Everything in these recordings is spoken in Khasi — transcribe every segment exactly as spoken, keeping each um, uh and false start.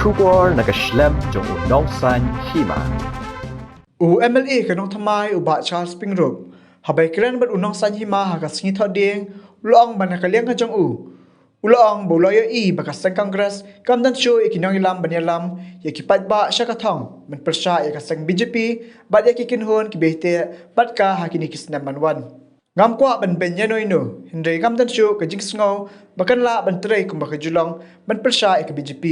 Khubor na ka shlem jong u Nongsaiñ Hima. U M L A ka Nongthymmai u Bah Charles Pyngrope, haba ïakren bad u Nongsaiñ Hima ha ka sngi Thohdieng, u la ong ba na ka liang ka jong u, u la ong ba u la ïohi ba ka seng Congress kam don shuh ïa ki nongïalam ban ïalam ïa ki paidbah sha ka thong ban pyrshah ïa ka seng B J P bad ïa ki kynhun kiba ïatai bad ka ha kine ki snem ban wan. Ngam kwah ban beiñ ïano ïano, hynrei ngam don shuh ka jingsngew ba kan lah ban trei kumba ka ju long ban pyrshah ïa ka B J P.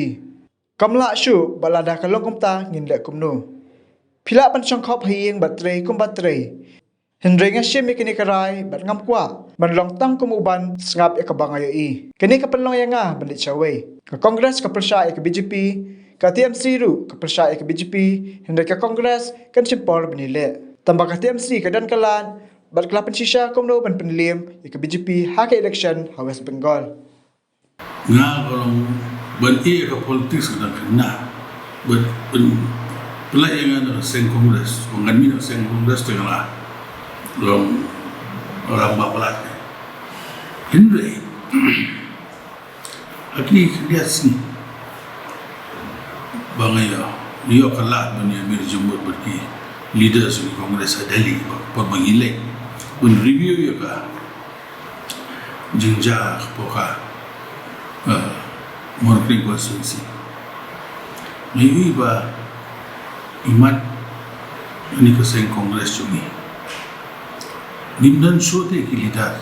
Kam lah shuh, bad lada ka long kumta ngin leh kumno? Phi lah ban shongkhop ha ïing bad trei kumba trei. Hynrei nga shim ïa kane ka rai bad ngam kwah ban long tang kum u ban sngap ïa kaba nga ïohi. Kane ka pynlong ïa nga ban leit shawei. Ka Congress ka pyrshah ïa ka B J P, ka T M C ruh ka pyrshah ïa ka B J P, hynrei ka Congress kan shim por ban ïaleh. Tangba ka T M C ka don ka lad bad ka la pynshisha kumno ban pynliem ïa ka B J P ha ka election ha West Bengal. Nga ka long ban ïa ka politics ka dang kena ban ban pynlait ïa nga na ka seng Congress, ba ngan mih na ka seng Congress te nga la long rangbah palat. Hynrei ha kine ki khyndiat sngi ba nga ïoh, ïoh ka lad ban ïa mir jingmut bad ki leaders ki Congress ha Delhi ba, ba ngi leit ban review ïa ka jingjia hapoh ka, eh, Mawryngkneng constituency. Nga ïohi ba imat kane ka seng Congress jong ngi, ngim don shuh te ki leader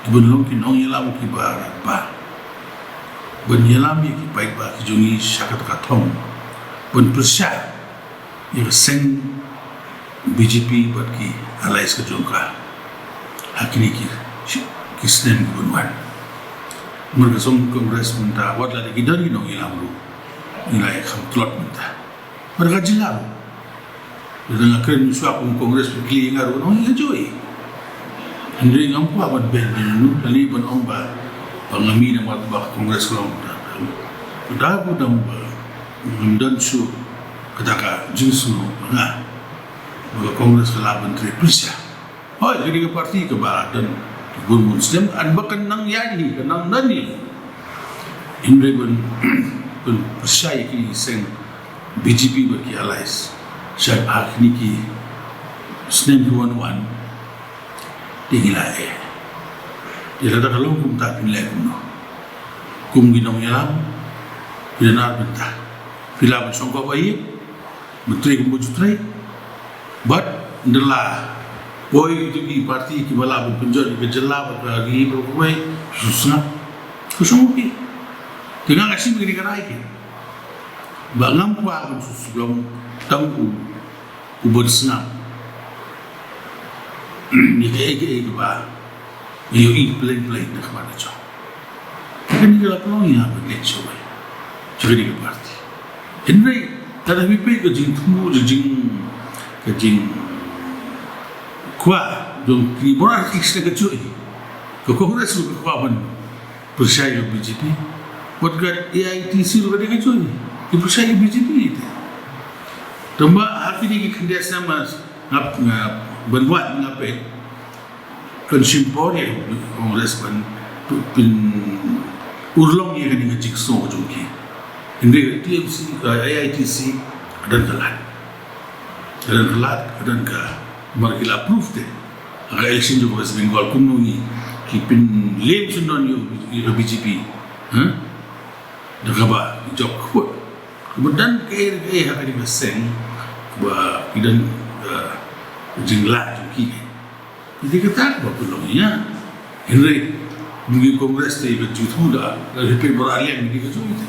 kiban long ki nongïalam kiba rangbah ban ïalam ïa ki paidbah ki jong ngi sha kata ka thong ban pyrshah ïa ka seng B J P bad ki allies ka jong ka ha kine ki, ki snem kiban wan. Namar ka seng Congress mynta wat la da ki don ki nongïalam ruh, ngi la ïa kham tlot mynta. Bad ka jylla ruh, lada nga kren mynshuwa kum Congress phi kylli ïa nga ruh, ngi ïa joi. Hynrei ngam kwah ban beiñ ïano ïano, lane ban ong ba, ba nga mih namar ba ka Congress ka long mynta. Ka da ka dang ba ngam don shuh kata ka jingsngew ba nga ba ka Congress ka lah ban trei pyrshah. Hooid, kane ka party kaba la don bun bun snem, ynda ba kan nang ïaid hi, kan nang don hi. Hynrei ban, ban pyrshah ïa ki seng B J P bad ki allies sha ha kine ki snem ki wan wan, te ngi la eh. Te lada ka long kumta phin leh kumno? Kum ki nongïalam phi don ar bynta. Phi lah ban shongkop ha ïing, ban trei kumba ju trei. Bad ynda la poi kito ki party kiba lah ban pynjot ïa ka jylla bad ka ri bad kawei, shu sngap. Ka shong phi. Te nga nga shim kane ka rai ki. Ba ngam kwah ban shu shu long tang u, u ban sngap ïa kaei kaei kaba nga ïohi pleng pleng na khmat jong. Kane ka la pynlong ïa nga ban leit shawei sha kane ka party. Hynrei lada phi peit ka jingthmu, ka jing, ka jing kwah jong ki mawryngkneng ka jong ngi, ka Congress ruh ka kwah ban pyrshah ïa ka B J P. Wat ka A I T C ruh ka dei ka jong ngi, ki pyrshah ïa ka B J P te. Tangba ha kine ki khyndiat snem nga, nga, ban wad nga peit, kan shim por ïa ka Congress ban pyn, pyn urlong ïa kane ka jingsngew jong ki. Hynrei ka T M C, eh, A I T C ka don ka lad. Ka don ka lad, ka don ka, namar ki la prove te ha ka election jong ka West Bengal kumno ngi, ki pynliem syndon ïa ka B J P. Huh? Da kaba ki jop kput. Kaba don kaei kaei ha kane ka seng ba ki don, eh, jinglad jong ki. Te kata kaba pynlong ïa nga. Hynrei ngi Congress te ka jingthmu da, da phi peit ba la liang ngi ka jong te.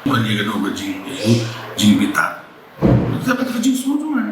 Ban ïa kano ka jing, jingbitar. Te ba ka jingsngew jong nga.